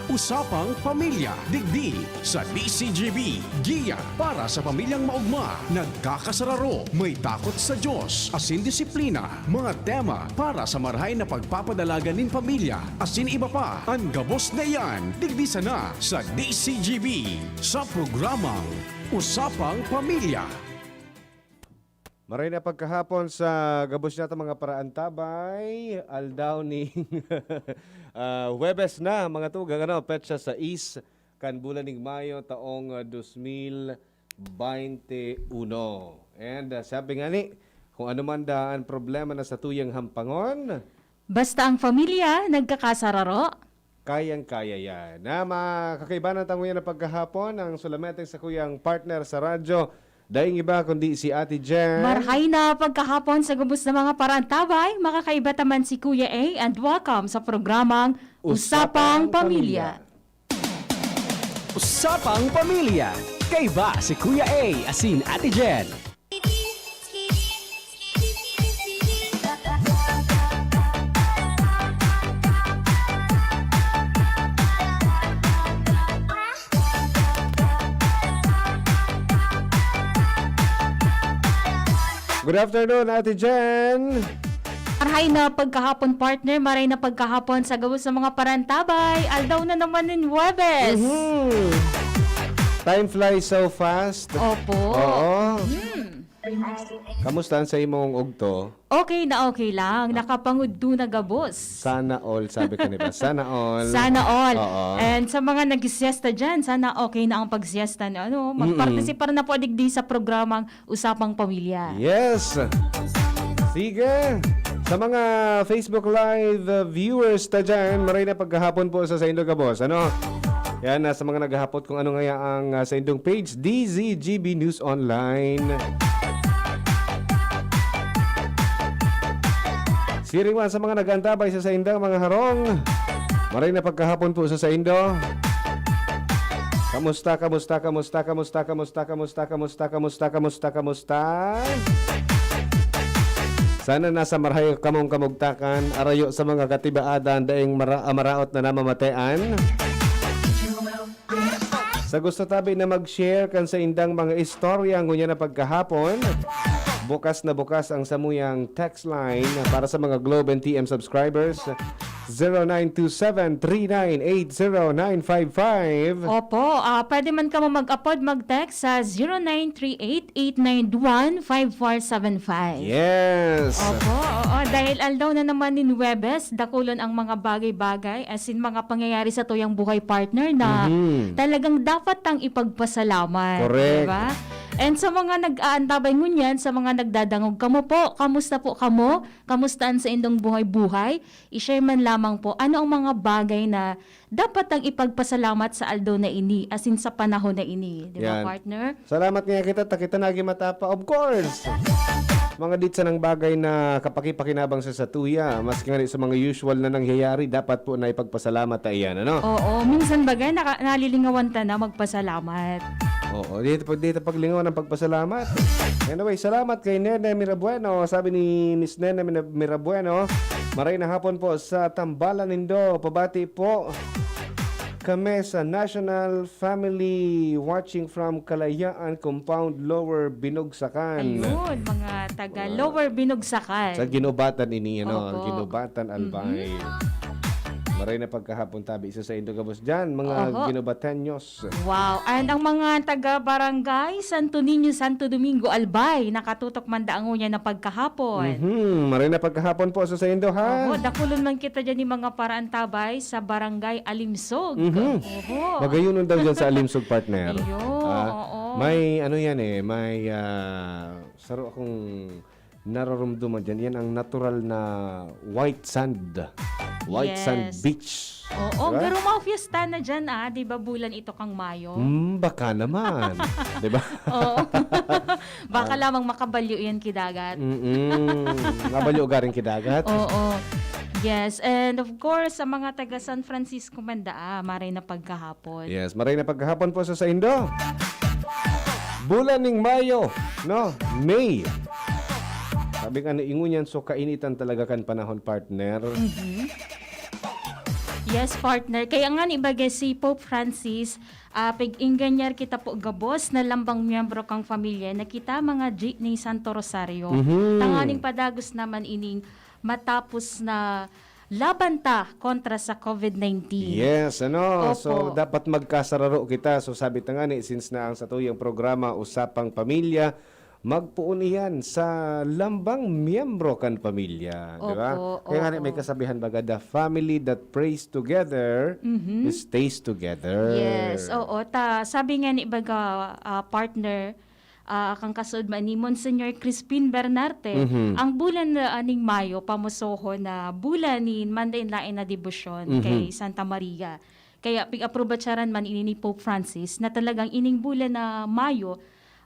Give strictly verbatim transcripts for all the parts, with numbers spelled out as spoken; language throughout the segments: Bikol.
Usapang Pamilya, digdi sa D C G B. Giya para sa pamilyang maogma, nagkakasararo, may takot sa Diyos, asin disiplina. Mga tema para sa marahay na pagpapadalagan nin pamilya, asin iba pa. An gabos na iyan, digdi sana sa D C G B, sa programang Usapang Pamilya. Maray na pagkahapon sa gabos nato mga paraantabay. Aldaw ning, ah, Huwebes na, mga tugang, ano, petsa sais kan bulan ning Mayo, taong, ah, dos mil baynte uno. And, ah, sabi nga ni, kung ano man da an problema na satuyang hampangon, Basta ang pamilya nagkakasararo. Kayang-kaya yan. Na makakaibanan tango yan na pagkahapon, ang sulameteng sakuyang partner sa radyo, daing iba kundi si Ate Jen. Marhay na pagkahapon sa gabos na mga parantabay, makakaiba ta man si Kuya A, and welcome sa programang Usapang Usapang Pamilya. Pamilya. Kaiba si Kuya A asin Ate Jen. Good afternoon, Ate Jen. Marhay na pagkahapon, partner. Maray na pagkahapon sa gabos sa mga parantabay. Aldaw na naman nin Huwebes. Mhm. Time flies so fast. Opo. Oo. Hmm. Kamusta ang sa imong ugto? Okay na okay lang. Ah. Nakapangudto na gabos. Sana all, sabi ka, di ba? Sana all. Sana all. Oo. And sa mga nag-siesta dyan, sana okay na ang pag-siesta na, ano, Mm-mm. magpartisipar na po digdi sa programang Usapang Pamilya. Yes. Sige. Sa mga Facebook Live, uh, viewers ta dyan, maray na pagkahapon po sa saindo gabos. Ano? Yan, ah, sa mga naghahapot kung ano nga ang, ah, saindong page, D Z G B News Online. Siring man sa mga nag-antabay sa saindang mga harong. Maray na pagkahapon po sa saindo. Kamusta, kamusta, kamusta, kamusta, kamusta, kamusta, kamusta, kamusta, kamusta, kamusta? Sana nasa marahay kamong kamugtakan, arayo sa mga katibaadan daing mara-, maraot na namamatean. Sa gusto tabi na mag-share kan saindang mga istorya ngunyan na pagkahapon, bukas na bukas ang samuyang text line para sa mga Globe and T M subscribers, zero nine two seven three nine eight zero nine five five. Opo, ah, pwede man kamo mag-apod, mag-text sa zero nine three eight eight nine one five four seven five. Yes. Opo, oo. Dahil aldaw na naman nin Huwebes, dakulon ang mga bagay-bagay, as in, mga pangyayari sa tuyang buhay, partner, na Mhm. talagang dapat tang ipagpasalamat, Correct. di ba? And sa mga nag-aantabay ngunyan, sa mga nagdadangog, kamo po, kamusta po kamo? Kamusta an saindong buhay-buhay? I-share man lamang po, ano ang mga bagay na dapat tang ipagpasalamat sa aldaw na ini, as in sa panahon na ini, di ba, Yan. partner? Salamat nga kita, ta kita naging matapa, of course. Mga dit sanang bagay na kapakipakinabang sa satuya, maski nga di sa mga usual na nangyayari, dapat po na ipagpasalamat ta iyan, ano? Oo, minsan baga naka-, nalilingawan ta na magpasalamat. Oo, di ta pag, di ta paglingawan ang pagpasalamat. Anyway, salamat kay Nene Mirabueno. Sabi ni Miss Nene Mina-, Mirabueno, "Maray na hapon po sa tambalan nindo. Pabati po kami sa National Family watching from Kalayaan Compound, Lower Binugsakan." Ayun, mga taga Wow. Lower Binugsakan. Sa Ginubatan ini, ano? Opo. Ginubatan, Albay. Mhm. Maray na pagkahapon tabi sa saindo gabos dyan, mga Oho. Ginubateños. Wow. And ang mga taga Barangay Santo Niño, Santo Domingo, Albay, nakatutok man da ngunyan na pagkahapon. Mhm. Maray na pagkahapon po sa saindo, ha? Oho, dakulon man kita dyan ni mga paraantabay sa Barangay Alimsog. Mhm. Oho. Magayunon daw dyan sa Alimsog, partner. Iyo, Ah, oo. may ano yan eh, may, ah, saro akong nararumduman dyan. Yan ang natural na white sand. White sand Yes. beach. Oo, Diba? pero mao fiesta na dyan, ah. Di ba bulan ito kang Mayo? Hmm, baka naman. Diba? Oo. Baka Ah. lamang makabalyo yan kidagat. Mm-mm. Mabalyo garing kidagat. Oo. Yes, and of course, sa mga taga San Francisco man daa, maray na pagkahapon. Yes, maray na pagkahapon po sa saindo. Bulan ning Mayo, no? May. Sabi nga ni Ingunyan, so kainitan talaga kan panahon, partner. Mhm. Yes, partner. Kaya nga ni bagay si Pope Francis, ah, pig-engañar kita po gabos na lambang miyembro kang pamilya na kita mga G ni Santo Rosario. Mhm. Tanganing padagos naman ining matapos na laban ta kontra sa covid nineteen. Yes, ano? So, Opo. dapat magkasararo kita. So, sabi ta nga ni, since na ang satuyang programa, Usapang Pamilya, magpoon iyan sa lambang miyembro kan pamilya, di ba? Opo, Kaya nga ni, may oo. kasabihan baga, "The family that prays together Mhm. stays together." Yes, oo. Ta, sabi nga ni baga, ah, partner, ah, kan kasuodma ni Monsignor Crispin Bernarte, Mhm. ang bulan na aning Mayo, pamosohon na bulan nin manlaen-laen na debosyon Mhm. kay Santa Maria. Kaya pig-aprobacharan man ini ni Pope Francis na talagang ining bulan na Mayo,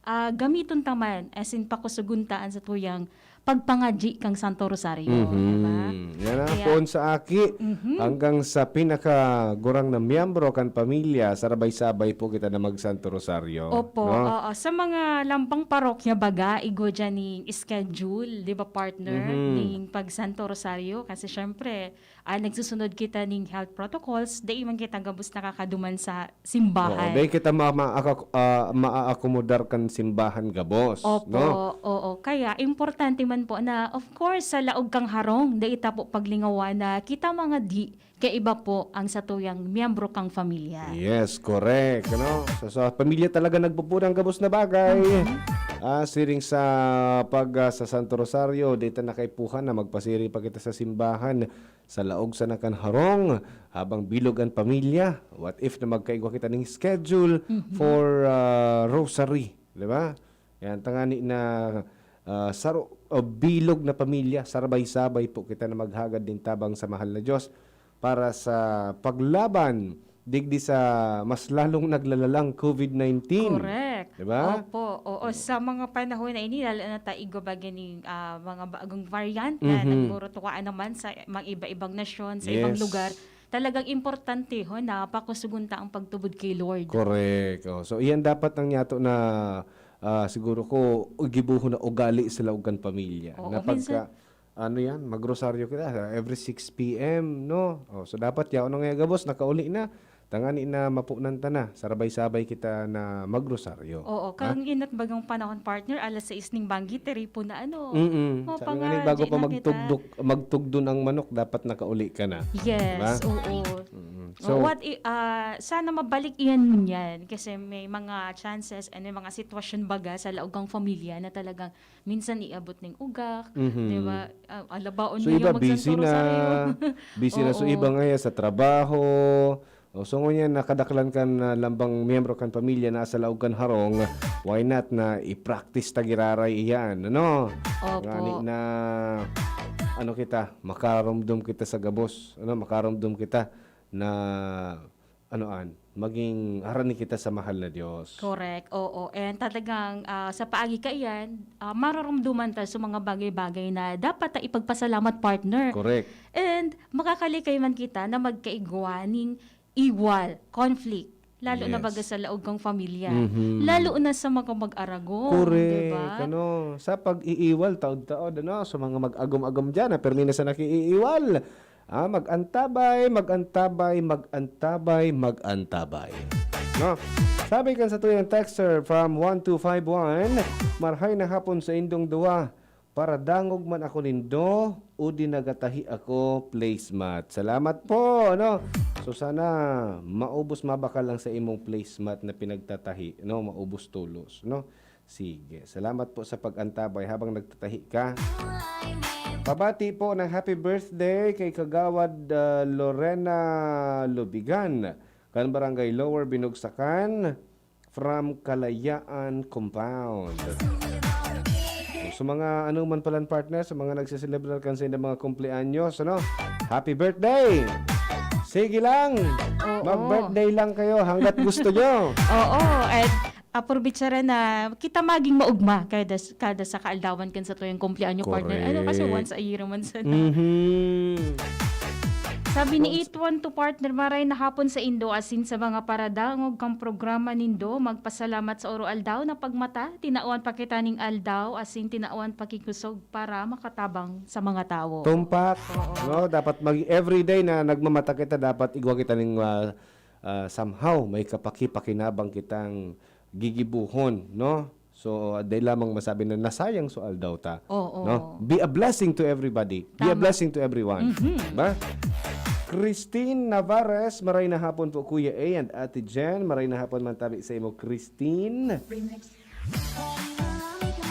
ah, gamiton ta man, as in, pakusugon ta an satuyang pagpangadyi kang Santo Rosario, Mhm. di ba? Yan ang Kaya poon sa aki, Mhm. hanggang sa pinakagurang na miyembro kan pamilya, sarabay-sabay po kita na mag-Santo Rosario. Opo, No? oo. Sa mga lambang parokya baga, igwa dyan ning schedule, di ba, partner, Mhm. ning pag-Santo Rosario? Kasi syempre, ah, nagsusunod kita ning health protocols, dai man kita gabos nakakaduman sa Oo, simbahan. dai kita ma- maaka- ah, maaakomodar kan simbahan gabos, Opo, no? Oo. Kaya importante man po na, of course, sa laog kang harong, dai ta po paglingawan na kita mga di kaiba po ang satuyang miyembro kang pamilya. Yes, correct. Ano? So, sa pamilya talaga nagpupunang gabos na bagay. Mhm. Ah, siring sa pag ah, sa Santo Rosario, di ta nakaipuhan na magpasiri pa kita sa simbahan sa laog sana kan harong habang bilog an pamilya. What if na magkaigwa kita ning schedule Mhm. for ah, rosary, di ba? Yan, tangani na ah, saro, o bilog na pamilya, sarabay-sabay po kita na maghagad din tabang sa mahal na Diyos para sa paglaban digdi sa mas lalong naglalalang covid nineteen. Correct. Di ba? Opo. Oo, sa mga panahon na ini, lalo na ta igwa baga ning, ah, mga bagong variant na Mhm. nagburutukaan naman sa mga iba-ibang nasyon, sa ibang Yes. lugar, talagang importante ho na pakusugon ta ang pagtubod kay Lord. Correct. Oh, so, iyan dapat ang yato na ah, siguro ko gibuho na ugali sa laog kan pamilya. Oo, Na pagka, minsan ano yan, magrosaryo kita ah, every six p m, no? Oh, so, dapat yaon na nga gabos, nakauli na. Tangani na mapunan ta na, sarabay-sabay kita na magrosaryo. Oo, Ha? kang inat bagang panahon, partner, alas sais ning banggi, tiripo na ano. Mm-mm. Mga Sabi nga ni, pangadyi bago pa na kita. magtugdok, magtugdon ang manok, dapat nakauli ka na. Yes, Diba? Oo. Mm. So, So, what i- ah, sana mabalik iyan ngunyan kasi may mga chances and may mga sitwasyon baga sa laog kang pamilya na talagang minsan iabot ning ugak, Mhm. di ba? Ah, alabaon So, mo iba yung busy na, magsanto-rosaryo. busy na. So, Oo. Iba nga yan sa trabaho. O, so, ngunyan, nakadaklan kan ah, lambang miyembro kan pamilya na sa laog kan harong, why not na i-practice ta giraray iyan, ano? Opo. Ngani na, ano kita, makarumdom kita sa gabos, ano, makarumdom kita na, ano an, maging harani kita sa mahal na Diyos. Correct, oo. And talagang ah, sa paagi kaiyan, ah, mararumduman ta sa mga bagay-bagay na dapat ta ipagpasalamat, partner. Correct. And makakalikay man kita na magkaigwa ning iwal, conflict, lalo na Yes. baga sa laog kang pamilya, Mhm. lalo na sa mga mag-aragong, Correct. di ba? Ano, sa pag-iiwal, taod-taod, ano, sa mga mag-agom-agom dyan, na permi na sa nakiiiwal. Ah, mag-antabay, mag-antabay, mag-antabay, mag-antabay. No? Sabi kan sa tuyang texter from one two five one, "Marhay na hapon sa indong duwa. Paradangog man ako nindo, o di nagatahi ako placemat." Salamat po, no? So, sana maubos, mabakal lang sa imong placemat na pinagtatahi, no? Maubos tolos, no? Sige. Salamat po sa pag-antabay habang nagtatahi ka. Pabati po ng happy birthday kay Kagawad ah, Lorena Lubigan, kan Barangay Lower Binugsakan, from Kalayaan Compound. Sa mga ano man palan, partner, sa mga nagse-celebrar kan sa inyong mga kumpleanyos, ano? Happy birthday! Sige lang! Oo. Mag-birthday lang kayo hanggat gusto nyo. Oo, at apurbicharan na kita maging maugma kada, kada sa kaaldawan kan sa tuyang kumpleanyo, partner. Ano, kasi Correct. Once a year man sa Mhm. Sabi ni Itwan to partner, maray na hapon sa indo asin sa mga paradangog kan programa nindo. Magpasalamat sa oro aldaw na pagmata, tinawan pa kita ning aldaw asin tinawan pakikusog para makatabang sa mga tawo. Tumpak, Oo. no? Dapat mag everyday na nagmamata kita, dapat igwa kita ning, ah, ah, somehow may kapakipakinabang kitang gigibuhon, no? So, ah, dai lamang masabi na nasayang so aldaw ta, Oo. no? Be a blessing to everybody. Be a Tama. blessing to everyone. Mhm. Diba? Christine Navarez, maray na hapon po, Kuya A and Ate Jen. Maray na hapon man tabi sa imo, Christine.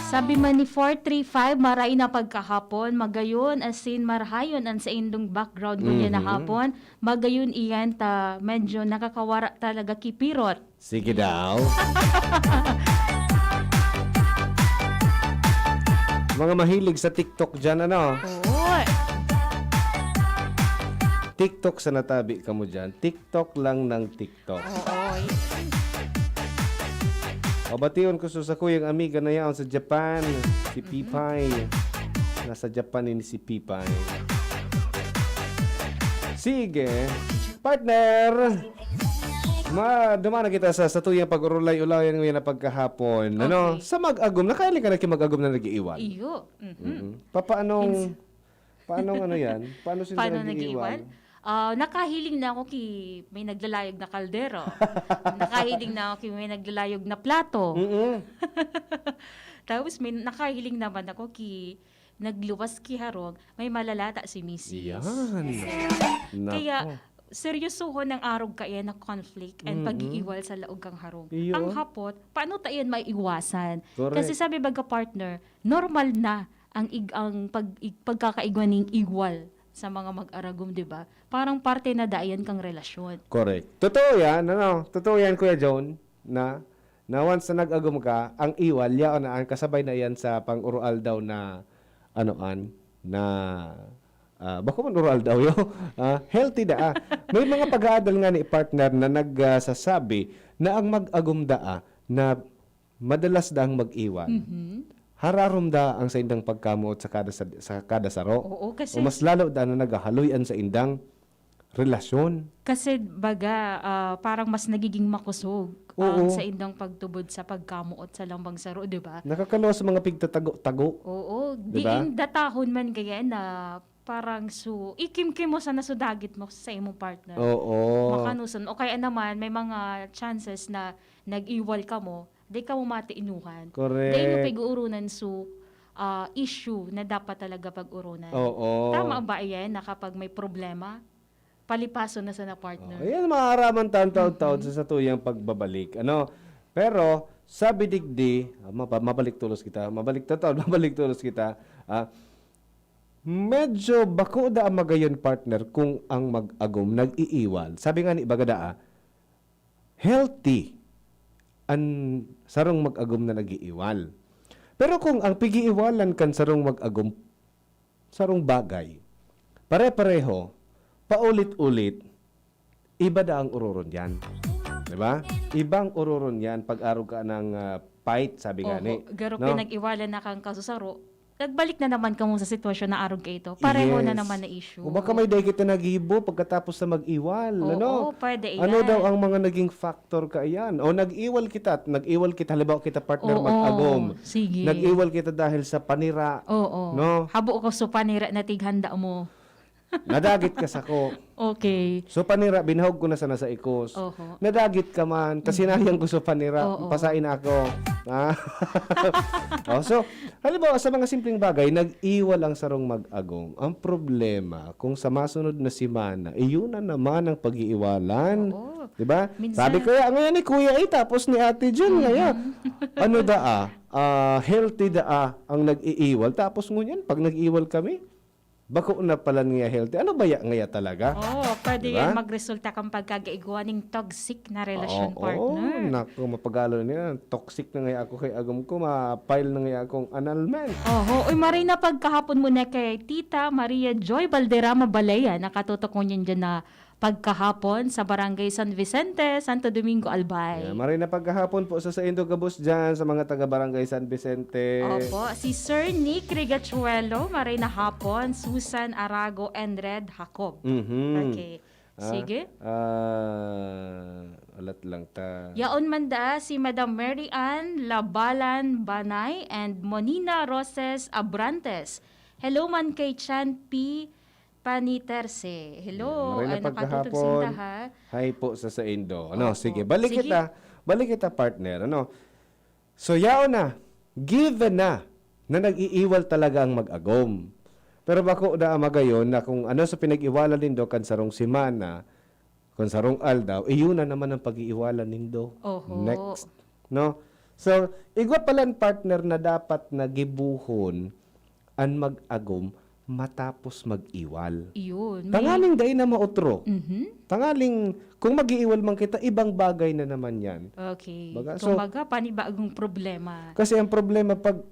Sabi man ni four three five, maray na pagkahapon, magayon, asin marahayon an saindong background ngunyan na Mhm. hapon, magayon iyan ta medyo nakakawara talaga kipirot. Sige daw. Mga mahilig sa TikTok dyan, ano? Oo. TikTok sa natabi ka mo dyan. TikTok lang ng TikTok. Oo. O, bation ko sa sakuyang amiga na yaon sa Japan, si Pipay. Nasa Japan ini si Pipay. Sige. Partner, ma, duman na kita sa, sa tuyang pag-urulay-ulayan ngayon na pagkahapon. Ano? Okay. Sa mag-agom, nakahiling ka na ki mag-agom na nag-iiwan? Iyo. Mhm. Mhm. Papaanong, Ins- paanong ano yan? Paano sila Paano nag-iiwan? nag-iiwan? Ah, nakahiling na ako ki may naglalayog na kaldero. Nakahiling na ako ki may naglalayog na plato. Mm-mm. Tapos may, nakahiling naman ako ki nagluwas ki harong, may malalata si misis. Yan. Kaya, Nako. seryosohon ang arog kaya na conflict and Mm-mm. pag-iiwal sa laog kang harong. Iyo. Ang hapot, paano ta iyan maiiwasan? Correct. Kasi sabi baga partner, normal na ang ig-, ang pag-, ig-, pagkakaigwa ning iwal sa mga mag-aragom, di ba? Parang parte na da iyan kang relasyon. Correct. Totoo yan, ano? Totoo yan, Kuya John, na, na once na nag-agom ka, ang iwal, yaon na, ang kasabay na yan sa pang-uroaldaw na, ano, an, na, ah, bako man uroaldaw, yo? Ah, healthy da, ah. May mga pag-aadal nga ni partner na nag, ah, sasabi na ang mag-agom da, ah, na madalas daang mag-iwan. Mhm. Hararom da ang saindang pagkamoot sa kada sa, sa kada saro. Oo, kasi O mas lalo da na naghahaloy an saindang relasyon. Kasi baga, ah, parang mas nagiging makusog ang Oo. saindang pagtubod sa pagkamoot sa lambang saro, di ba? Nakakaluwas sa mga pigtatago-tago. Oo, Di ba? diin datahon man kaya na parang so, ikimkim mo sana so dagit mo sa imong partner. Oo. Makanuson. O kaya naman, may mga chances na nag-iwal ka mo, di ka mo matiinuhan. Correct. Di mo pag-uurunan so, ah, issue na dapat talaga pag-urunan. Oo. Tama ba yan na kapag may problema, palipason na sana partner? Oh, ayan, maaraman taon-taon Mhm. sa satuyang pagbabalik. Ano? Pero, sabi digdi, ah, mapa-, mabalik tolos kita, mabalik total, mabalik tolos kita. Ah, medyo bako da ang magayon, partner, kung ang mag-agom nag-iiwal. Sabi nga ni Bagada, ah, healthy an sarong mag-agom na nag-iiwal. Pero kung ang pig-iiwalan kan sarong mag-agom, sarong bagay, pare-pareho, paulit-ulit, iba da ang uroron yan. Di ba? Ibang uroron yan pag arog ka ng, ah, fight, sabi nga Oho, ni, garo no? pinag-iwalan na kang kasusaro, nagbalik na naman kamo sa sitwasyon na arog kaito. Pareho na Yes. naman na issue. O baka may dahil kita nagibo pagkatapos na mag-iwal, Oo, ano? pwede Ano iyan. daw ang mga naging factor ka iyan? O nag-iwal kita, nag-iwal kita, halimbawa kita partner Oo, mag-agom. sige. Nag-iwal kita dahil sa panira, Oo. no? Habo ko sa panira na tighanda mo. Nadagit ka sako. Okay. So, panira, binahog ko na sana sa ikos. Oho. Nadagit ka man, ta Mm. sinayang ko sa panira, Oo. pasain ako. Ah. Oh, so, halimbawa, sa mga simpleng bagay, nag-iwal ang sarong mag-agom. Ang problema, kung sa masunod na semana, iyon na naman ang pag-iiwalan. Oo. Di ba? Minsan Sabi ko, "Ya, ngayon ni Kuya, eh, tapos ni Ate Jun, Mm. ngayon." Ano da, ah? Ah, healthy da, ah, ang nag-iiwal. Tapos ngunyan, pag nag-iwal kami, bako na pala niya healthy. Ano ba ya ngaya talaga? Oo, pwede Diba? yan magresulta kang pagkagaigwa ning toxic na relasyon, Oo, partner. Naku, mapagalo niya. Toxic na ngaya ako kay agom ko, ma-file na ngaya akong annulment. Oho. Uy, maray na pagkahapon muna kay Tita Maria Joy Valderrama Balea. Nakatutok ngunyan dyan na pagkahapon sa Barangay San Vicente, Santo Domingo, Albay. Yeah, maray na pagkahapon po sa saindo gabos dyan sa mga taga Barangay San Vicente. Opo, si Sir Nick Rigachuelo, maray na hapon, Susan Arago and Red Jacob. Mhm. Okay. Ah, Sige. Ah, alat lang ta. Yaon man da si Madam Mary Ann Labalan Banay and Monina Roses Abrantes. Hello man kay Chan P. Paniterse. Hello. Maray na Ay, nakatutok pagkahapon. sinta, ha? Hi po sa saindo. Ano, Opo. sige, balik Sige. kita. Balik kita, partner. Ano? So, yaon na. Given na na nag-iiwal talaga ang mag-agom. Pero bako da magayon na kung ano sa pinag-iwalan nindo kan sarong semana, kan sarong aldaw, iyon na naman ang pag-iiwalan nindo. Oho. Next. No? So, igwa palan, partner, na dapat na gibohon an mag-agom matapos mag-iwal. Iyon. May- Tanganing dai na maotro. Mhm. Tangaling, kung mag-iiwal man kita, ibang bagay na naman yan. Okay. Baga, so- Kumbaga, panibagong problema. Kasi ang problema, pag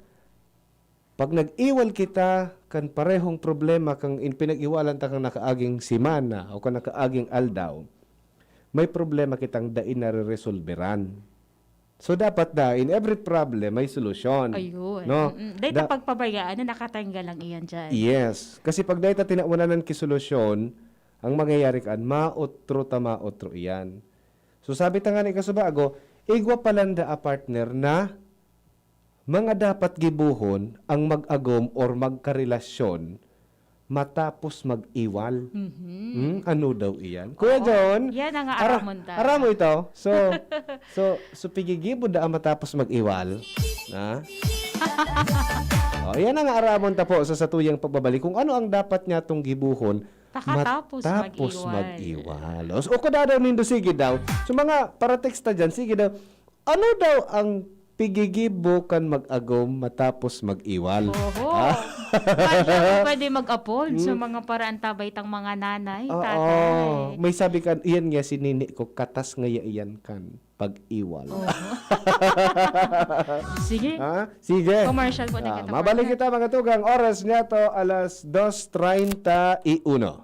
pag nag-iwal kita kan parehong problema kan in pinag-iwalan ta kan nakaaging semana o kan nakaaging aldaw, may problema kitang dai nareresolberan. So, dapat na, in every problem, may solusyon. Ayun. No? Mm-mm. Dahil ta Da- pagpabayaan na nakatanggal lang iyan dyan. Yes. Kasi pag dai ta tinawanan ki solusyon, ang mangyayari kan, maotro ta maotro iyan. So, sabi ta nga ni kasubago, igwa palan da a partner na mga dapat gibohon ang mag-agom or magkarelasyon matapos mag-iwal. Mhm. Hmm? Ano daw iyan? Kuya Oo. John, Yan ang ara- aramon ta. Aramo ito. So, so, so pigigibo da matapos mag-iwal. Ha? Oh, yan ang aramon ta po sa satuyang pagbabalik. Kung ano ang dapat niya tong gibohon Pakatapos matapos mag-iwal. mag-iwal. O, so, o kada daw nindo, sige daw. So, mga paratext ta dyan, sige daw. Ano daw ang pigigibo kan mag-agom matapos mag-iwal? Oho. Ah? Kaya pwede mag-apod sa Hmm. mga paraantabay tang mga nanay, Oo. tatay. May sabi kan, iyan nga si nini ko, katas nga iyan kan pag-iwal. Oo. Sige. Ha? Sige. Commercial po na Ah, kita, mabalik partner. Kita, mga tugang. Oras niya to, alas dos treinta y uno.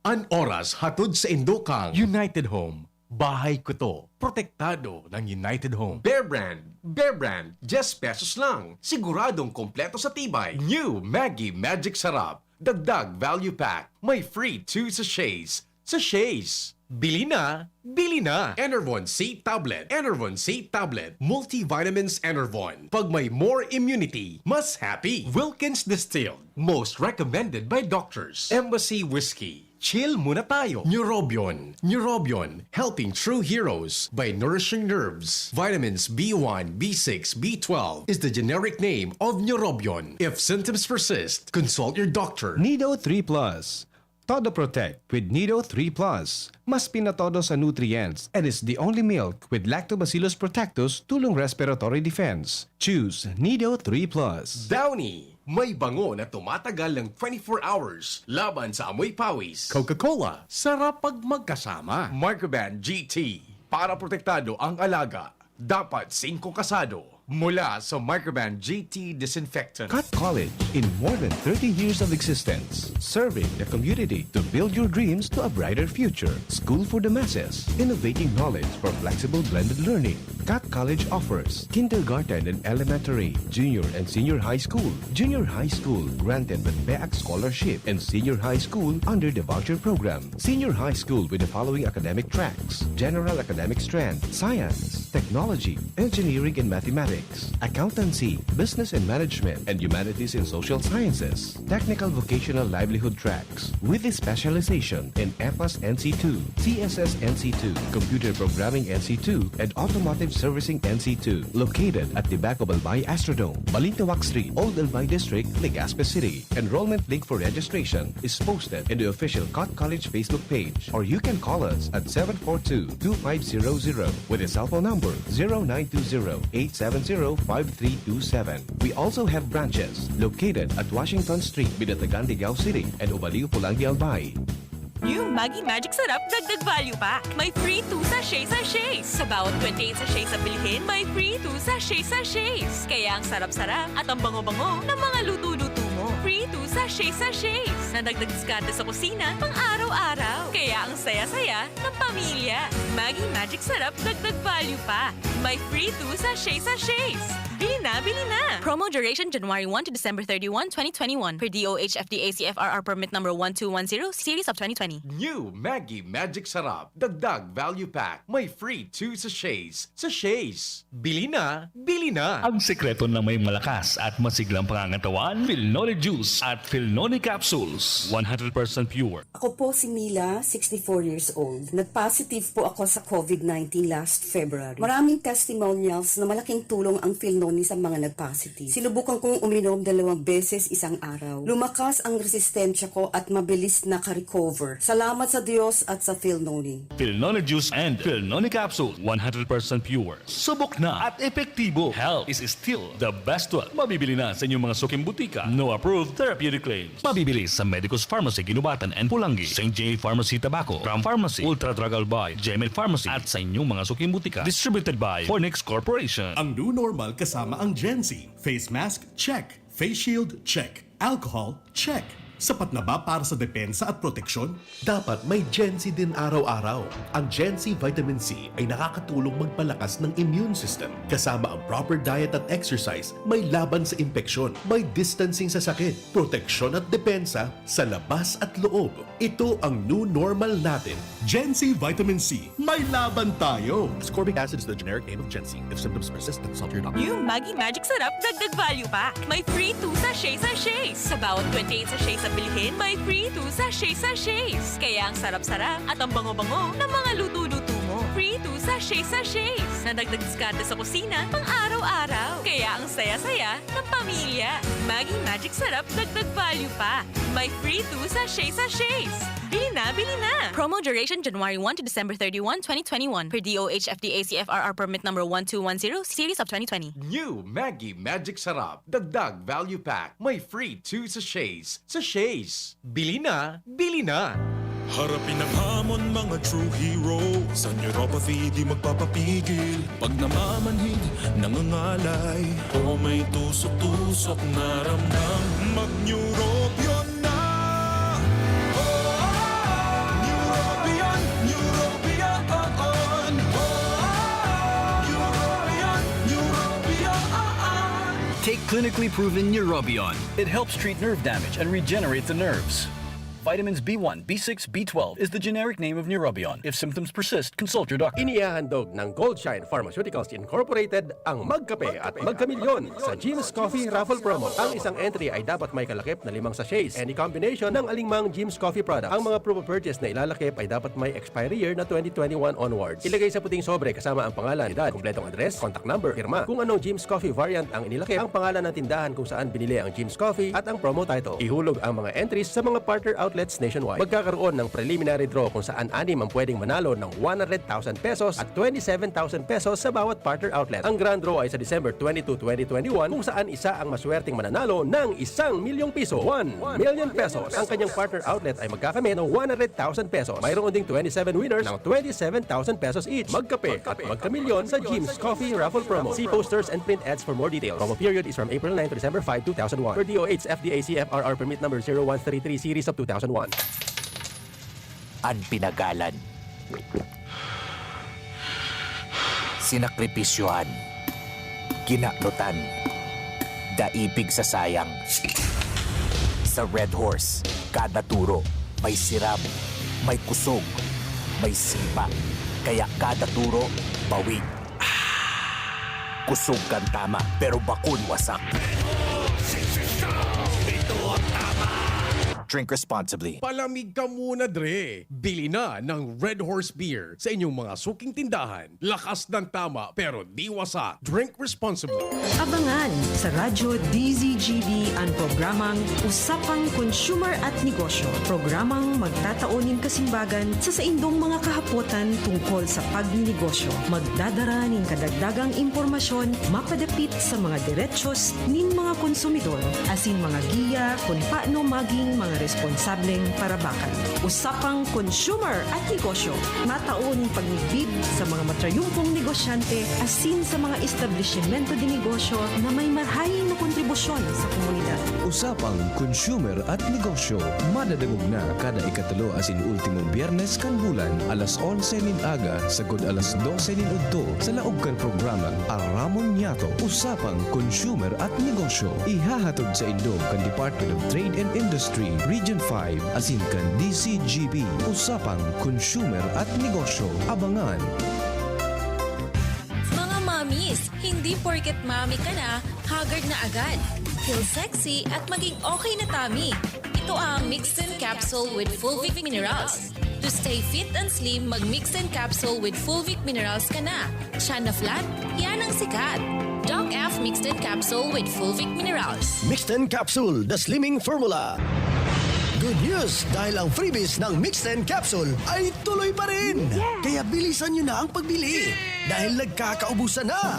An oras hatod sa Indokang United Home. Bahay ko to. Protektado ng United Home. Bear Brand. Bear Brand. Diyes pesos lang. Siguradong kompleto sa tibay. New Maggi Magic Sarap. Dagdag value pack. May free two sachets. Sachets. Bili na. Bili na. Enervon C Tablet. Enervon C Tablet. Multivitamins Enervon. Pag may more immunity, mas happy. Wilkins Distilled. Most recommended by doctors. Embassy Whiskey. Chill muna tayo. Neurobion. Neurobion. Helping true heroes by nourishing nerves. Vitamins B one, B six, B twelve is the generic name of Neurobion. If symptoms persist, consult your doctor. Nido three plus. Todo Protect with Nido three plus. Mas pinatodo sa nutrients and is the only milk with Lactobacillus protectus tulong respiratory defense. Choose Nido three plus. Downy. May bango na tumatagal ng twenty-four hours laban sa amoy pawis. Coca-Cola. Sarap pag magkasama. Microban G T. Para protektado ang alaga, dapat singko kasado. Mula sa Microban G T Disinfectant. Cut College. In more than thirty years of existence, serving the community to build your dreams to a brighter future. School for the masses. Innovating knowledge for flexible blended learning. Cut College offers kindergarten and elementary, junior and senior high school, junior high school granted with PEAC scholarship, and senior high school under the voucher program. Senior high school with the following academic tracks: general academic strand, science, technology, engineering and mathematics, accountancy, business and management, and humanities and social sciences, technical vocational livelihood tracks with a specialization in EPAS N C two, C S S N C two, computer programming N C two, and automotive servicing N C two, located at the back of Albay Astrodome, Balintawak Street, Old Albay District, Legazpi City. Enrollment link for registration is posted in the official Cut College Facebook page, or you can call us at seven four two, two five zero zero with a cell phone number zero nine two zero, eight seven zero, five three two seven. We also have branches located at Washington Street, Binatagan, Ligao City, and Ubaliw, Pulangi, Albay. New Maggi Magic Sarap Dagdag Value Pack. May free two sachet sachets. Sa bawat twenty-eight sachets na bilhin, may free two sachet sachets. Kaya ang sarap-sarap at ang bango-bango ng mga luto-luto mo. Free two sachet-sachets. Nadagdag diskarte sa kusina, pang araw-araw. Kaya ang saya-saya ng pamilya. Maggi Magic Sarap, dagdag value pa. May free two sachet-sachets. Bili na, bili na! Promo duration January one to December thirty-one, twenty twenty-one, per D O H F D A C F R R permit number one two one zero, series of twenty twenty. New Maggi Magic Sarap, dagdag value pack. May free two sachets. Sachets. Bili na, bili na! Ang sekreto ng may malakas at masiglang pangangatawan, Filnoni Juice at Filnoni Capsules, one hundred percent pure. Ako po si Mila, sixty-four years old. Nag-positive po ako sa covid nineteen last February. Maraming testimonials na malaking tulong ang Filnoni sa mga nag-positive. Sinubukan kong uminom dalawang beses isang araw. Lumakas ang resistensya ko at mabilis naka-recover. Salamat sa Diyos at sa Filnoni. Filnoni Juice and Filnoni Capsule, one hundred percent pure. Subok na at epektibo. Health is still the best wealth. Mabibili na sa inyong mga suking butika. No approved therapeutic claims. Mabibili sa Medicus Pharmacy, Guinobatan and Pulangi, Saint J Pharmacy, Tabaco, Ram Pharmacy, Ultra Drug Albay, Gemed Pharmacy, at sa inyong mga suking butika. Distributed by Fornix Corporation. Ang new normal kasama ang Gen Z. Face mask, check. Face shield, check. Alcohol, check. Sapat na ba para sa depensa at proteksyon? Dapat may Gen C din araw-araw. Ang Gen C Vitamin C ay nakakatulong magpalakas ng immune system. Kasama ang proper diet at exercise, may laban sa impeksyon, may distancing sa sakit, proteksyon at depensa sa labas at loob. Ito ang new normal natin. Gen C Vitamin C, may laban tayo! Ascorbic acid is the generic name of Gen C. If symptoms persist, consult your doctor. New Maggi Magic Sarap, dagdag value pa. May free two sachet-sachets. Sa bawat twenty-eight sachets na bilhin, may free two sachet-sachets. Kaya ang sarap-sarap at ang bango-bango ng mga luto-luto mo. Free two sachet-sachets. Nadagdag diskarte sa kusina, pang araw-araw. Kaya ang saya-saya ng pamilya. Maggi Magic Sarap, dagdag value pa. May free two sachet-sachets. Bili na, bili na! Promo duration January one to December thirty-one, twenty twenty-one, per D O H F D A C F R R permit number one two one zero, series of twenty twenty. New Maggi Magic Sarap, dagdag value pack. May free two sachets. Sachets. Bili na, bili na! Harapin ang hamon, mga true hero. Sa neuropathy, di magpapapigil. Pag namamanhid, nangangalay, o may tusok-tusok na ramdam, mag-Neurobion na! Neurobion, Neurobion, Neurobion, Neurobion. Take clinically proven Neurobion. It helps treat nerve damage and regenerate the nerves. Vitamins B one, B six, B twelve is the generic name of Neurobion. If symptoms persist, consult your doctor. Inihahandog ng Goldshine Pharmaceuticals Incorporated ang Magkape at Magkamilyon sa Jim's Coffee Raffle Promo. Ang isang entry ay dapat may kalakip na limang sachets. Any combination ng alingmang Jim's Coffee product. Ang mga proof of purchase na ilalakip ay dapat may expiry year na twenty twenty-one onwards. Ilagay sa puting sobre kasama ang pangalan, edad, kumpletong address, contact number, pirma. Kung anong Jim's Coffee variant ang inilakip, ang pangalan ng tindahan kung saan binili ang Jim's Coffee at ang promo title. Ihulog ang mga entries sa mga partner outlets nationwide. Magkakaroon ng preliminary draw kung saan anim ang pwedeng manalo ng one hundred thousand pesos at twenty-seven thousand pesos sa bawat partner outlet. Ang grand draw ay sa December twenty-two, twenty twenty-one, kung saan isa ang maswerteng mananalo ng isang milyong piso, one million pesos. Ang kanyang partner outlet ay magkakamit ng one hundred thousand pesos. Mayroon ding twenty-seven winners ng twenty-seven thousand pesos each. Magkape at magkamilyon sa Jim's Coffee Raffle Promo. See posters and print ads for more details. Promo period is from April nine to December five, two thousand one. Per D O H F D A C F R R permit number zero one three three series of two thousand one. An pinagalan. Sinakripisyohan. Kinaknutan. Daipig sa sayang. Sa Red Horse, kada turo, may siram, may kusog, may sipa. Kaya kada turo, bawig. Kusog kan tama, pero bakun wasak. Drink responsibly. Palamig ka muna, Dre. Bili na ng Red Horse Beer sa inyong mga suking tindahan. Lakas ng tama, pero di wasak. Drink responsibly. Abangan sa Radyo D Z G B an programang Usapang Consumer at Negosyo. Programang magtatao nin kasimbagan sa saindong mga kahapotan tungkol sa pagninegosyo. Magdadara nin kadagdagang impormasyon mapadapit sa mga derechos nin mga konsumidor, asin mga giya kun paano maging mga Responsableng parabakan. Usapang consumer at negosyo. Mataon pagmigbib sa mga matrayumpong negosyante asin sa mga establisimento de negosyo na may marahay na kontribusyon sa komunidad. Usapang consumer at negosyo. Madadangog na kada ikatulo asin ultimong Biyernes kan bulan, alas onse nin aga sagkod alas dose nin udto, sa laog kan programang Aramon Niyato, Usapang Consumer at Negosyo. Ihahatod saindo kan Department of Trade and Industry, Region five, asin kan D C G B, Usapang Consumer at Negosyo. Abangan! Mga mommies, hindi porket mommy ka na, haggard na agad. Feel sexy at maging okay na tummy. Ito ang Mixed Capsule with Fulvic Minerals. To stay fit and slim, mag Mixed Capsule with Fulvic Minerals ka na. Siya na flat, yan ang sikat. Doc F Mixed Capsule with Fulvic Minerals. Mixed Capsule, the slimming formula. Good news! Dahil ang freebies ng Mixed Capsule ay tuloy pa rin! Kaya bilisan nyo na ang pagbili dahil nagkakaubusan na!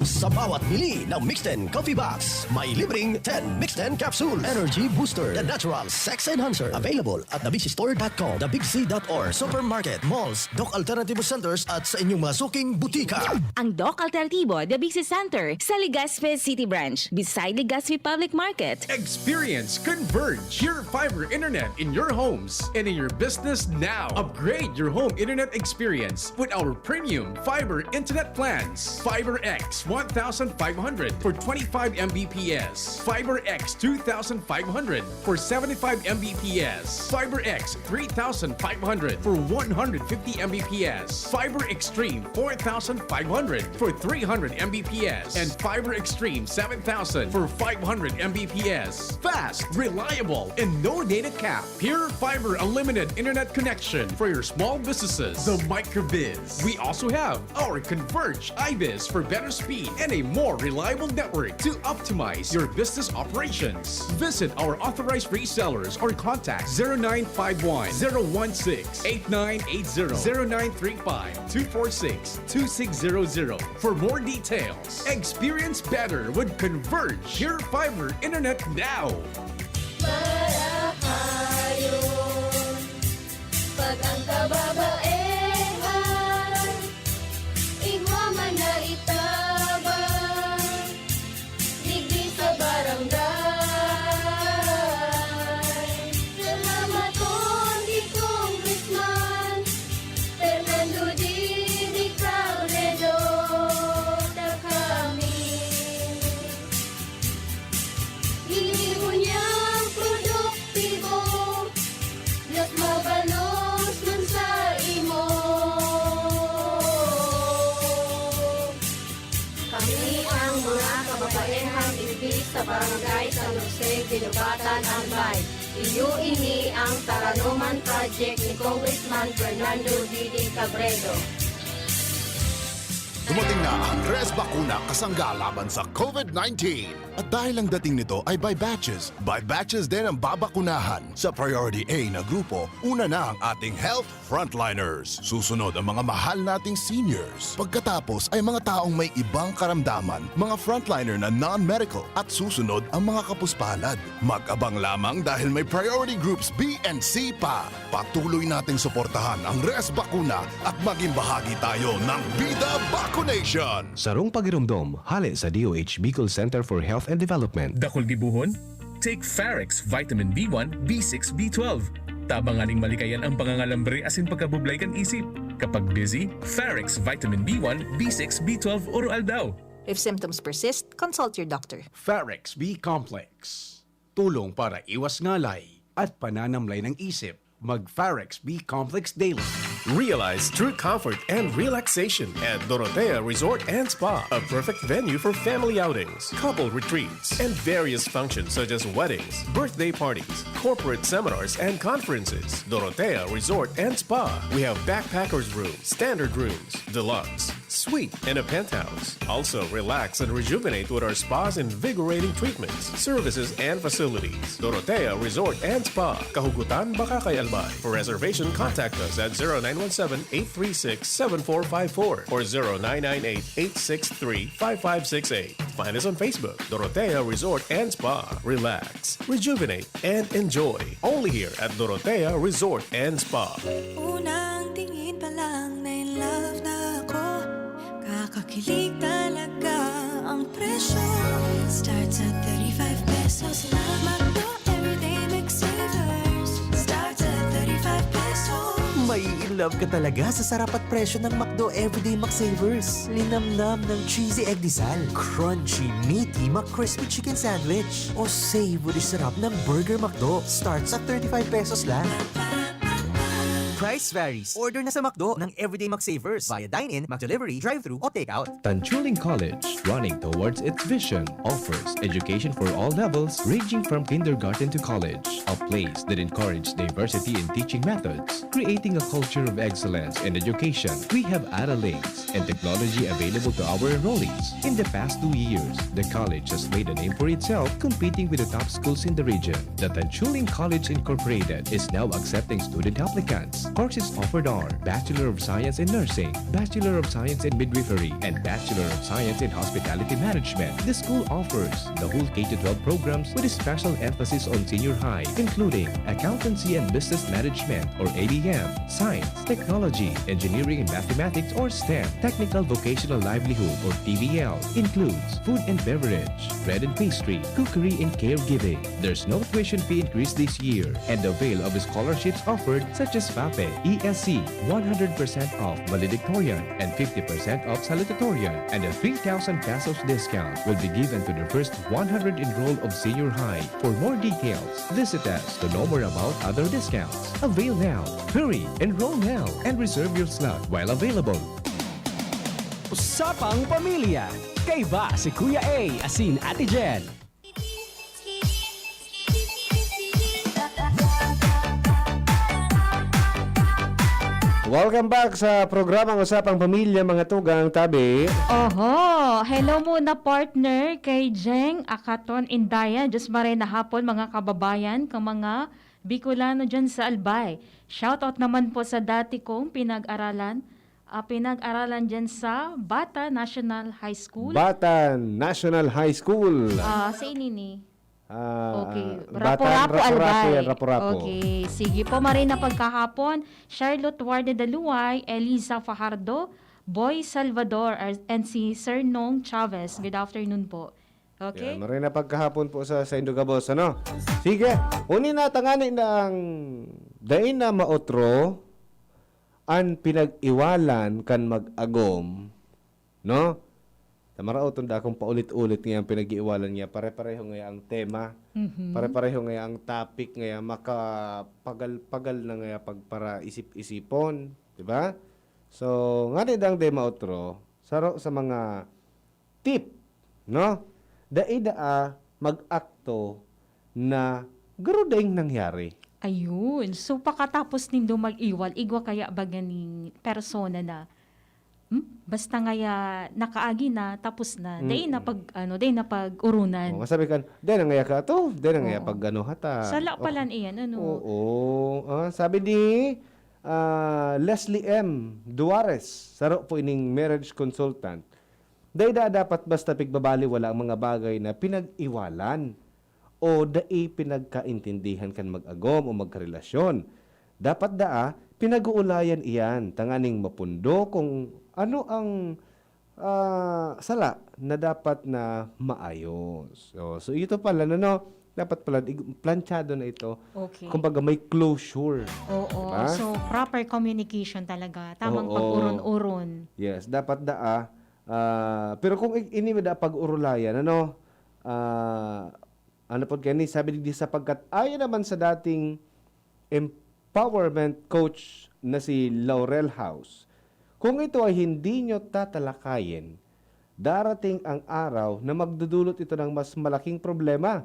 Sa bawat bili ng Mixed Coffee Box, may libreng ten Mixed Capsule Energy Booster, the natural sex enhancer. Available at the big c store dot com, the big c dot org, supermarket, malls, Doc Alternativo Centers at sa inyong mga suking butika. Ang Doc Alternativo, the Big C Center, sa Legazpi City Branch, beside Legazpi Public Market. Experience Converge, your fiber internet in your homes and in your business now. Upgrade your home internet experience with our premium fiber internet plans. Fiber X one thousand five hundred for twenty-five M B P S. Fiber X two thousand five hundred for seventy-five M B P S. Fiber X three thousand five hundred for one hundred fifty M B P S. Fiber Extreme four thousand five hundred for three hundred M B P S. And Fiber Extreme seven thousand for five hundred M B P S. Fast, reliable, and no data cap. Pure Fiber Unlimited Internet Connection for your small businesses. The Microbiz. We also have our Converge Ibis for better speed and a more reliable network to optimize your business operations. Visit our authorized resellers or contact zero nine five one, zero one six, eight nine eight zero, zero nine three five, two four six, two six zero zero for more details. Experience better with Converge, your fiber internet now. Marahayon, pag ang kababaehan, igwa man na itabang, digdi sa barangay. Salamaton ki Congressman Fernando Didi Cabredo, ta kami. Ini ngunyan produktibo, mas mabalos man sa imo. Kami ang mga kababaehang ibi sa Barangay San Jose, Guinobatan, Albay. Iyo ini ang Taranoman Project ni Congressman Fernando Didi Cabredo. Dumating na ang Res Bakuna kasangga laban sa COVID nineteen. At dahil ang dating nito ay by batches, by batches din ang babakunahan. Sa Priority A na grupo, una na ang ating health frontliners. Susunod ang mga mahal nating seniors. Pagkatapos ay mga taong may ibang karamdaman, mga frontliner na non-medical, at susunod ang mga kapuspalad. Mag-abang lamang dahil may priority groups B and C pa. Patuloy nating suportahan ang Res Bakuna at maging bahagi tayo ng Bida Vacunation! Sarong pagiromdom, hale sa D O H Bicol Center for Health and Development. Dakul gibohon? Take Farex Vitamin B one, B six, B twelve. Tabang nganing malikayan ang pangangalambre asin pagkabublay kan isip. Kapag busy, Farex Vitamin B one, B six, B twelve oro-aldaw. If symptoms persist, consult your doctor. Farex B Complex. Tulong para iwas ngalay at pananamlay ng isip. Mag Farex B Complex Daily. Realize true comfort and relaxation at Dorotea Resort and Spa, a perfect venue for family outings, couple retreats, and various functions such as weddings, birthday parties, corporate seminars, and conferences. Dorotea Resort and Spa. We have backpackers room, standard rooms, deluxe, Suite and a penthouse. Also, relax and rejuvenate with our spa's invigorating treatments, services, and facilities. Dorotea Resort and Spa, Kahugutan, Bacacay, Albay. For reservation, contact us at zero nine one seven, eight three six, seven four five four or zero nine nine eight, eight six three, five five six eight. Find us on Facebook, Dorotea Resort and Spa. Relax, rejuvenate, and enjoy. Only here at Dorotea Resort and Spa. Unang tingin pa lang na in love na ako. Kakakilig talaga ang presyo. Starts at thirty-five pesos lang. McDo Everyday McSavers. Starts at thirty-five pesos. May in love ka talaga sa sarap at presyo ng McDo Everyday McSavers. Linamnam ng cheesy egg disal, crunchy, meaty McCrispy Chicken Sandwich. O savory sarap ng Burger McDo. Starts at thirty-five pesos lang. Price varies. Order na sa McDo ng Everyday McSavers via dine-in, McDelivery, drive-thru, o take-out. Tanchuling College, running towards its vision, offers education for all levels, ranging from kindergarten to college. A place that encourages diversity in teaching methods, creating a culture of excellence in education. We have Ara Links and technology available to our enrollees. In the past two years, the college has made a name for itself, competing with the top schools in the region. The Tanchuling College Incorporated is now accepting student applicants. Courses offered are Bachelor of Science in Nursing, Bachelor of Science in Midwifery, and Bachelor of Science in Hospitality Management. The school offers the whole K to twelve programs with a special emphasis on senior high, including Accountancy and Business Management, or A B M, Science, Technology, Engineering and Mathematics, or STEM. Technical Vocational Livelihood, or T V L, includes food and beverage, bread and pastry, cookery and caregiving. There's no tuition fee increase this year, and avail of scholarships offered such as FAPE, E S C, one hundred percent off valedictorian, and fifty percent off salutatorian, and a three thousand pesos discount will be given to the first one hundred enrolled of senior high. For more details, visit us to know more about other discounts. Avail now. Hurry, enroll now, and reserve your slot while available. Usapang Pamilya. Kaiba si Kuya A asin Ate Jen. Welcome back sa programang Usapang Pamilya, mga tugang, tabi. Oho! Hello muna, partner, kay Jeng Akaton Indaya. Diyos maray na hapon, mga kababayan, kang mga Bicolano dyan sa Albay. Shoutout naman po sa dati kong pinag-aralan, ah, pinag-aralan dyan sa Bata National High School. Bata National High School. Ah, sa inini. Ah, Okay. ah, Rapu-rapu, Batan, Rapu-rapu Albay. yan, Rapu-rapu. Okay. Sige po, maray na pagkahapon. Charlotte Warde Daluway, Eliza Fajardo, Boy Salvador, ar-, and si Sir Nong Chavez. Good afternoon po. Okay? Yan, maray na pagkahapon po sa, sa Indogabos, ano? Sige, uni na tangani na ang dai na maotro an pinag-iwalan kan mag-agom, no? Sa maraot, tunda akong paulit-ulit niya ang pinag-iiwalan niya, pare-pareho ngaya ang tema, Mhm. pare-pareho ngaya ang topic, ngaya makapagal-pagal na ngaya pagparaisip-isipon, di ba? So, ngani dang dai maotro, saro sa mga tip, no? Dai daa mag-akto na garo daing nangyari. Ayun. So, pakatapos nindo mag-iwal, igwa kaya ba ganing persona na, hmm? Basta ngaya nakaagi na, tapos na. Dai na Mm. pag, ano, dai na pag-urunan. Oh, masabi kan, "Dai na ngaya ka to, dai na ngaya Oo. pag ano hata." Sala Oh. palan iyan, ano? Oo. Ah, sabi ni, ah, Leslie M Duares, saro po ining marriage consultant, "Dai da dapat basta pigbabaliwala ang mga bagay na pinag-iwalan o dai pinagkaintindihan kan mag-agom o magkarelasyon. Dapat daa pinag-uulayan iyan tanganing mapundo kung ano ang, ah, sala na dapat na maayos." So, so ito pala, no, no, dapat pala ig-, planchado na ito. Okay. Kumbaga, may closure. Oo. Diba? So, proper communication talaga. Tamang Oo. pag-uron-uron. Yes, dapat daa. Ah, pero kung i-, ini da pag-urulayan, ano, ah, ano pod kani, sabi digdi, sapagkat ayon naman sa dating empowerment coach na si Laurel House, "Kung ito ay hindi nyo tatalakayin, darating ang araw na magdudulot ito ng mas malaking problema.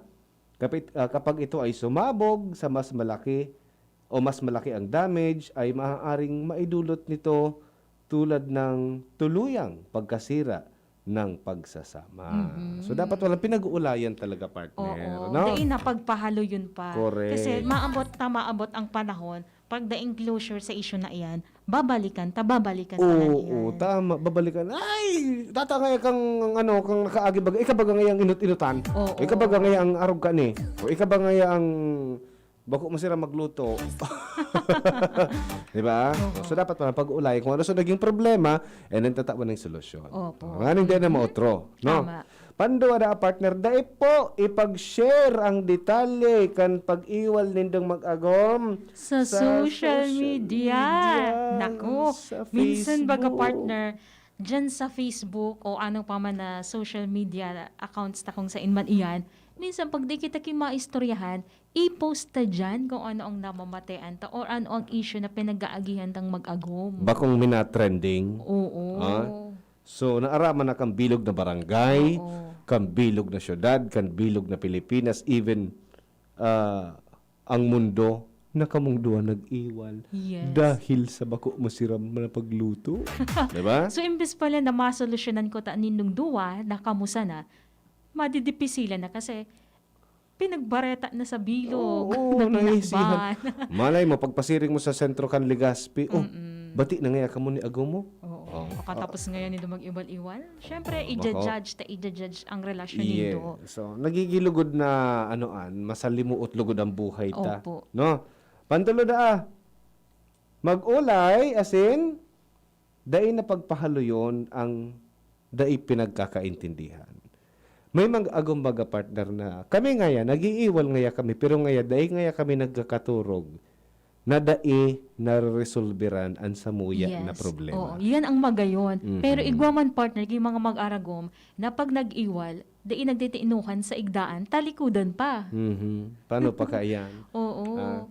Kapit-, ah, kapag ito ay sumabog sa mas malaki o mas malaki ang damage, ay maaaring maidulot nito tulad ng tuluyang pagkasira ng pagsasama. Mhm. So, dapat walang pinag-uulayan talaga, partner, Oo. no? Dai na pagpahaloyon pa. Correct. Kasi maabot ta, maabot ang panahon, pag daing closure sa issue na iyan, babalikan ta, babalikan ta na Oo, iyan. tama, babalikan. Ay, tata nga kang, ano, kang nakaagi baga, ika baga nga yang inot-inotan. Oo. Ika baga nga yang arog ka ni. O ika baga nga ang bako mo sira magluto. Di ba? Oo. So, dapat pala pag-ulay kung ano sa naging problema, and then tatawan ng solusyon. Opo. Nga nang di na Mhm. maotro, no? Tama. Panduwa na, partner, dai po ipag-share ang detalye kan pag-iwal nindong mag-agom Sa sa social social media. media, Naku, sa minsan baga, Facebook. partner, dyan sa Facebook o ano pa man na social media accounts ta kung sain man iyan, minsan pag di kita ki maistoryahan, i-post ta dyan kung ano ang namamatean ta or ano ang issue na pinag-aagihan tang mag-agom. Bakong minatrending. Oo. Ah? So, naaraman na kang bilog na barangay, Oo. kang bilog na syudad, kang bilog na Pilipinas, even, ah, ang mundo na kamong duwa nag-iwal Yes. dahil sa bako masiram na pagluto. Di ba? So, imbes pala na masolusyonan ko ta nindong duwa na kamo sana, madidipisilan na kasi pinagbareta na sa bilog, Oo, natinakban. naisihan. Malay mo, pagpasiring mo sa sentro kan Legazpi, oh, Mm-mm. bati na ngaya kamo ni agom mo. Oo. Oh. Pagkatapos ngayon nito mag-iwal-iwal, syempre, Oh, bako. ija-judge ta, ija-judge ang relasyon Yeah. nindo. So, nagigilugod na, ano, an, masalimuot lugod ang buhay ta. Opo. No? Pantulo na, ah. Mag-ulay, asin, dai na pagpahaloyon ang dai pinagkakaintindihan. May mag-agom baga, partner, na kami ngaya, nag-iiwal ngaya kami, pero ngaya, dai ngaya kami nagkakaturog na dai nareresolberan an samuya na Yes. problema. Oo, yan ang magayon. Mhm. Pero igwa man, partner, yung mga mag-aragom na pag nag-iwal, dai nagtitinuhan sa igdaan, talikodan pa. Mhm. Paano pa kaiyan? Oo. Ah,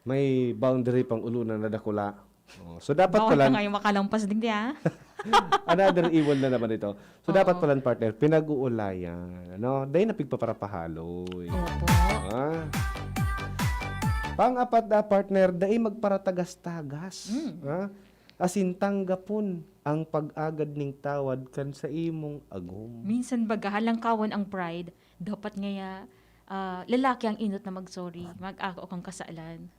may boundary pang ulo na nadakula. Oh, so dapat Bawal pala ka ngayon makalampas digdi, ah. Another evil na naman ito. So, Oo. dapat pala, partner, pinag-uulayan, ano? Dai na pigpaparapahaloy. Opo. Ah. Pang-apat na, partner, dai magparatagas-tagas. Mm. Ah? Asin tanggapon ang pag-agad ning tawad kan sa imong agom. Minsan baga, halangkawan ang pride, dapat ngaya, ah, lalaki ang inot na mag-sorry, mag-ako kang kasalan.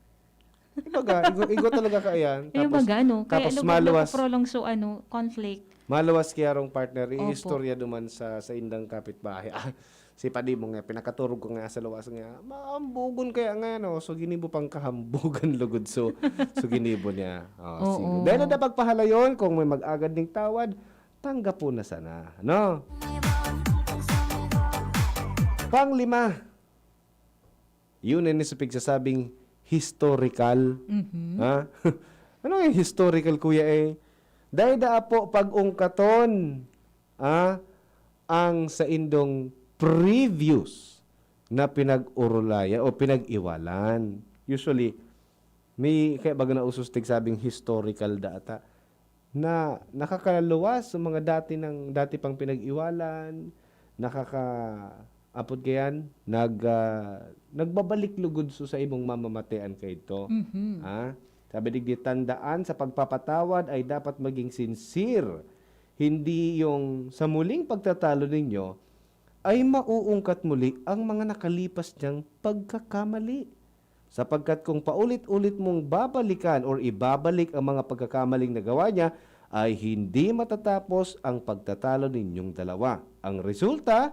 Ibaga, igo, igo talaga ka yan. Tapos, Ibaga, ano? Kaya tapos lugar na maluwas. Pro lang so, ano, conflict. Maluwas kaya rong partner, Opo. iistorya duman sa, sa indang kapitbahay. Ah, si padi mo nga, pinakaturog ko nga sa luwas nga, mahambugon kaya nga, no? So, ginibo pang kahambugan lugod. So, so ginibo niya. Oh, Oo. sige. Dahil na pagpahalayon, kung may mag-agad ning tawad, tanggapon na sana, no? Panglima, yun na sa pigsasabing historical. Mhm. Ha? Ano yung historical, kuya, eh? Dai daa po pag-ungkaton, ah, ang saindong previous na pinag-urulayan o pinag-iwalan. Usually, may kaya baga nausos tigsabing historical data. Na nakakaluwas sa mga dati ng, dati pang pinag-iwalan, nakaka-, apod kayan, nag-, ah, nagbabalik lugod so sa imong mamamatean kaidto. Mhm. Ha? Sabi digdi, "Tandaan, sa pagpapatawad ay dapat maging sincere. Hindi yung sa muling pagtatalo ninyo ay mauungkat muli ang mga nakalipas niyang pagkakamali." Sapagkat kung paulit-ulit mong babalikan or ibabalik ang mga pagkakamaling nagawa niya, ay hindi matatapos ang pagtatalo ninyong dalawa. Ang resulta,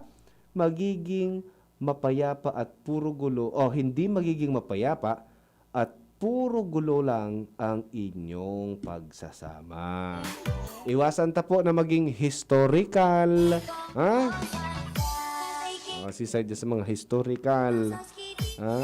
magiging mapayapa at puro gulo, o hindi magiging mapayapa at puro gulo lang ang inyong pagsasama. Iwasan ta po na maging historical. Ha? Oh, si side sa mga historical. Ha?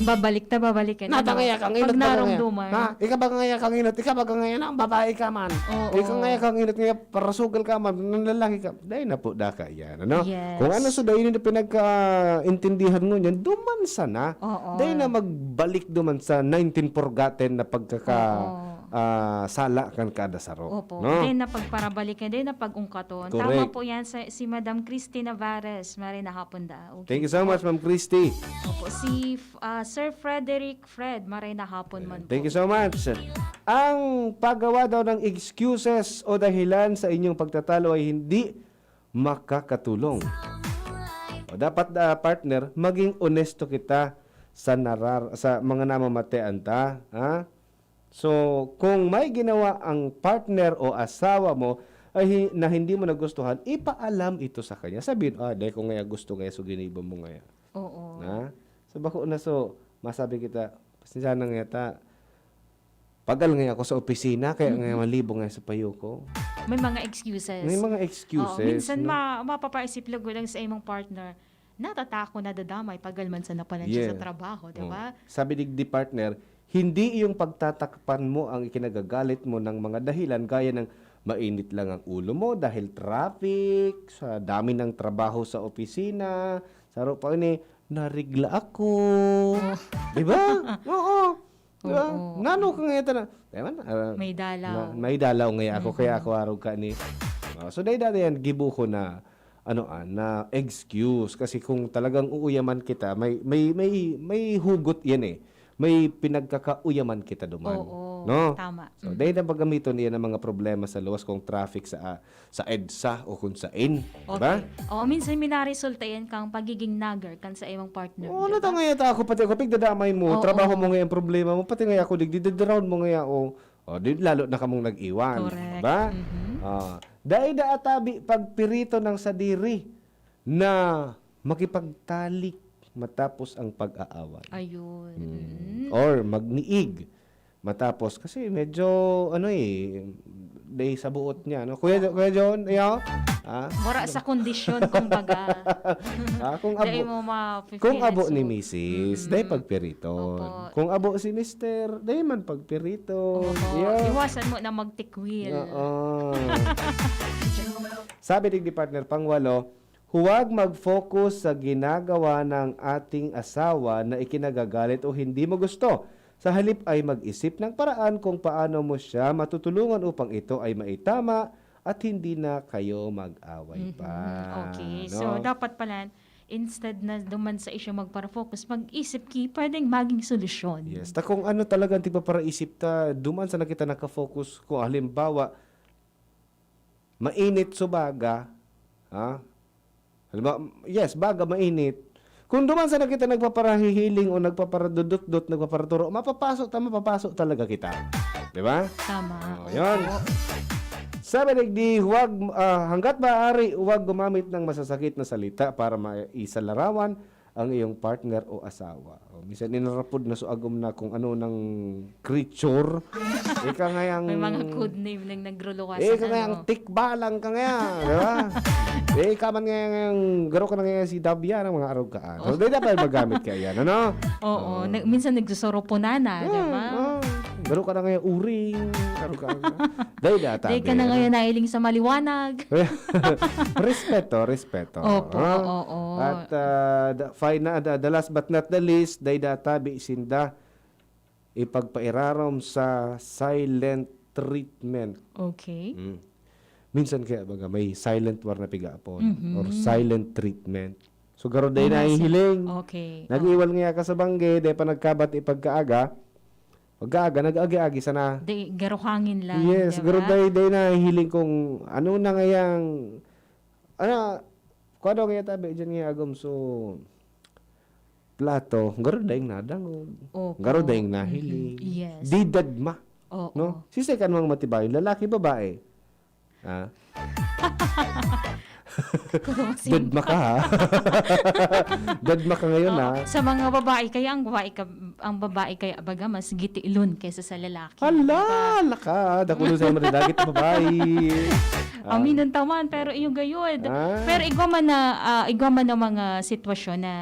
Babalik ta, babalik ka na, Nata no? ngaya kang Pag inot, baga ngaya. narumduman. Ha? Ika baga ngaya kang inot, ika baga ngaya na, babae ka man. Oo. Ika ngaya kang inot ngaya, parasugal ka man, nanlalaki ka. Dai na po, daka yan, ano? Yes. Kung ano so dai na pinagkaintindihan mo niyan, duman sana. Oo. Dai na magbalik duman sa nineteen forgotten na pagkaka- Oo. ah, sala kan kada saro, Opo. no? Then, napagparabalikan, then napag-ungkaton. Tama Correct. po yan sa, si Madam Christy Navares. Maray na hapon da. Okay Thank you so po. much, Ma'am Christy. Opo, si ah, Sir Frederick Fred, maray na hapon man Thank you po. So much. Ang paggawa daw ng excuses o dahilan sa inyong pagtatalo ay hindi makakatulong. O dapat, ah, partner, maging onesto kita sa narar sa mga namamatean ta, ha? So, kung may ginawa ang partner o asawa mo ay hi- na hindi mo nagustuhan, ipaalam ito sa kanya. Sabihin, "Ah, dai ko ngaya gusto ngaya, so ginibo mo ngaya." Oo. Na? So, bako na so, masabi kita, "Pasensya na ngaya ta. Pagal ngaya ako sa opisina, kaya ngaya malibong ngaya sa payo ko." May mga excuses. May mga excuses, Oo, minsan no? ma- mapapaisip lang gulang sa imong partner, natatako, nadadamay, pagal man sana pala siya sa Yeah. trabaho, di Oh. ba? Sabi digdi, partner, hindi yung pagtatakpan mo ang ikinagagalit mo ng mga dahilan gaya ng mainit lang ang ulo mo dahil traffic, sa dami ng trabaho sa opisina, saro pa ini, narigla ako. Di ba? Oo. Di ba? Oo. Nano ka ngayon na? Ewan, ah, May dalaw. na- may dalaw ngayon ako, kaya ako arog ka ni. Ah, so, dahil dati yan, gibo ko na, ano, ah, na excuse. Kasi kung talagang uuyaman kita, may, may, may, may hugot yan eh. May pinagkakauyaman kita duman. Oo, No? Tama. So, dahil na paggamiton iyan ang mga problema sa luwas kung traffic sa, ah, sa EDSA o kung sa in. Diba? Okay. Oo, minsan minaresulta yan kang pagiging nagger kan sa imong partner. Oo, Di ba? natangay ata ako, pati ako, pigdadamay mo, Oo. trabaho mo ngayon, problema mo, pati ngayon ako, digdi-drown mo ngayon, o. O, di, lalo na kamong nag-iwan. Correct. Diba? Mhm. Ah, dai da atabi pagpirito ng sadiri na makipagtalik matapos ang pag-aaway. Ayun. Mm. Mm. Or magniig matapos. Kasi medyo, ano eh, day sa buot niya. No? Kuya, Kuya John, iyo? Ah? Wala sa kondisyon, kumbaga. Ah, kung Dai abo, mo ma kung abo ni misis, Mm-mm. Day pagpiriton. Opo. Kung abo si mister, Day man pagpiriton. Opo. Yeah. Iwasan mo na magtikwil. Oo. Sabi digdi, partner, pangwalo, huwag mag-focus sa ginagawa ng ating asawa na ikinagagalit o hindi mo gusto. Sa halip ay mag-isip ng paraan kung paano mo siya matutulungan upang ito ay maitama at hindi na kayo mag-away Mhm. pa. Okay. No? So, dapat pala, instead na duman sa isyu magpara-focus, mag-isip ki pwedeng maging solusyon. Yes. Ta kung ano talaga ang tigpaparaisip ta, duman sa nakita nakafocus. Kung halimbawa, mainit so baga, ha? Halimbawa, yes, baga, mainit. Kung duman sa nakita nagpaparahihiling o nagpaparadudutdut, nagpaparaturo, mapapaso ta, mapapaso talaga kita. Di ba? Tama. Oh, yun. Sabi digdi, huwag, ah, hanggat maaari, huwag gumamit ng masasakit na salita para maisalarawan ang iyong partner o asawa. O, minsan inarapod na so agom na kung ano ng creature. Ika ngayang May mga code name nang nagruluwas. Eh, ika ngayang tikbalang ka ngaya, di ba? Eh, ika man ngayang garo ka na ngayang si Dabia ng mga arog kaan. So, di dapat magamit ka yan, ano? Oo. Na, minsan nagsusurupunan na, di ba? Ah, garo ka na ngayang uring, arog ka na. Dahil data, Di ka na ngayon nailing sa maliwanag. Respeto, respeto. Opo, Ha? oo. At ah, the, fine na, the, the last but not the least, dahil databi sinda ipagpairarom sa silent treatment. Okay. Mm. Minsan kaya baga may silent war na piga-apon Mhm. or silent treatment. So, garo day Ano, nahihiling. Okay. Nag-iwal nga ka sa bangge, day pa nagkabat ipagkaaga. Pagkaaga, nag-agi-agi sana. Di, garo hangin lang, Yes, di garo ba? day, day nahihiling kung ano na ngayang, ano, kung ano ngaya tabi dyan ngaya agom, so, plato, garo day nadangog. Opo. Garo day nahiling. Mhm. Yes. Di dadma. Oo. No? Sisay ka namang matibayon, lalaki, babae. Ah? Kurusin. Dadma ka, ha? Dadma ka ngayon, Oo. Ha? Sa mga babae, kaya ang babae, ka, ang babae kaya baga mas gitiilon kaysa sa lalaki. Hala, Di ba? hala ka. Dakulo sa mga dagit babae. Ah. Aminon taman, pero iyo gayod. Ah. Pero igwa man na, ah, igwa man na mga sitwasyon na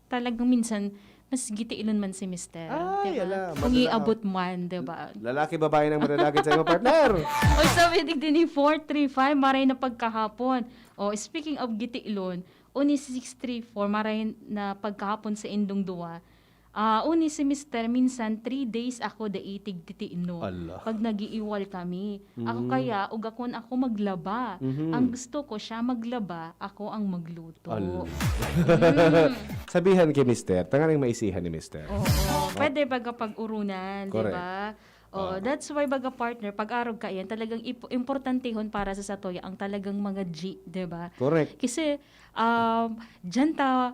talagang minsan mas gitiilon man si mister, Ay, di ba? ala, Kung madala. Iabot man, di ba? Lalaki, babae nang madadagit sa iyong partner. Oy, sabi digdi ni four three five, maray na pagkahapon. Oh, speaking of gitiilon, o ni six three four, maray na pagkahapon sa indong duwa. Ah, uni si mister, minsan three days ako dai tigtitinon. Ala. Pag nag-iiwal kami. Ako Mm. kaya, ug akon ako maglaba. Mhm. Ang gusto ko, siya maglaba, ako ang magluto. Ala. Mm. Sabihan ki mister, tanganing maisihan ni mister. Oo. Pwede baga pag-urunan, di Correct. ba? Oo, Ah. that's why baga partner, pag-arog kaiyan, talagang ip-, importantehon para sa satuya ang talagang mga G, di ba? Correct. Kasi, um, diyan ta,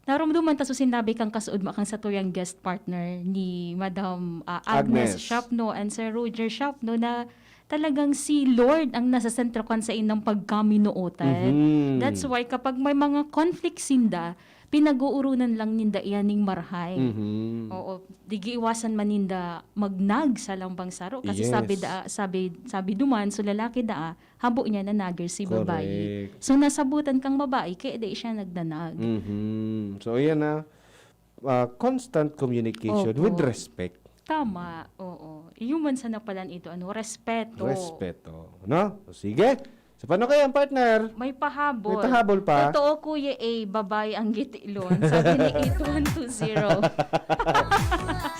narumduman ta so sinabi kan kasuodma kan satuyang guest partner ni Madam, ah, Agnes Agnes. Shapno and Sir Roger Shapno na talagang si Lord ang nasa sentro kan saindang pagkaminootan. Mhm. That's why kapag may mga conflict sinda, pinag-uurunan lang ninda iyan ning marhay. Mhm. Oo, di giiwasan man ninda magnag sa lambang saro. Kasi Yes. sabi da, sabi, sabi duman, so lalaki daa, habo niya na nagger si babayi. Correct. So nasabutan kang babayi, kaya di siya nagnanag. Mhm. So, yan na. Ah, constant communication Opo. with respect. Tama, oo. Iyo man sana palan ito, ano, respeto. Respeto. No? O, sige. So, paano kaya ang partner? May pahabol. May pahabol pa? Totoo, Kuya A, babae ang gitilon. Sabi ni eight one two zero.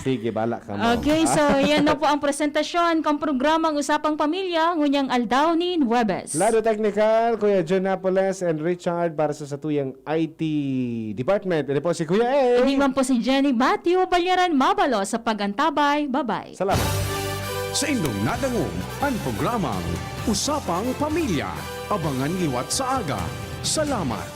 Sige, bala ka, ma'am. Okay, so yan na po ang presentasyon kang programang Usapang Pamilya, ngunyang aldaw nin Huwebes. Lado Technical, Kuya John Napoles and Richard para sa satuyang I T Department. Ini po si Kuya A. Ini man po si Jenny Batio Balyaran Mabalo sa pag-antabay. Bye-bye. Salamat. Sa indong nadangog, ang programang Usapang Pamilya. Abangan liwat sa aga. Salamat.